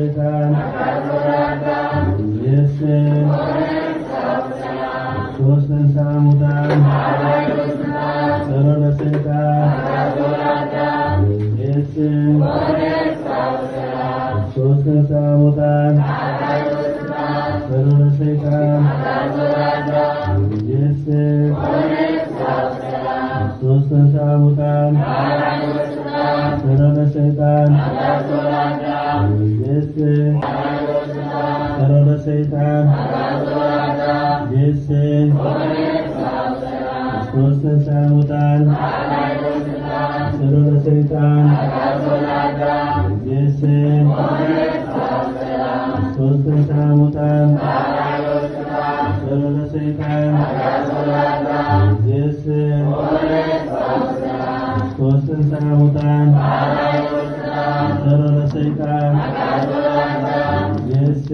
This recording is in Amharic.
ለሰይጣን ኢየሱስ ክርስቶስ ተንሥአ እሙታን አሰሮ ለሰይጣን ኢየሱስ ክርስቶስ ተንሥአ እሙታን አሰሮ ለሰይጣን ኢየሱስ ክርስቶስ ተንሥአ እሙታን አሰሮ ለሰይጣን ኢየሱስ አሰሮ ለሰይጣን ኢየሱስ ክርስቶስ ተንሥአ እሙታን አሰሮ ለሰይጣን ኢየሱስ ክርስቶስ ተንሥአ እሙታን አሰሮ ለሰይጣን ኢየሱስ ክርስቶስ ተንሥአ እሙታን አሰሮ ለሰይጣን ኢየሱስ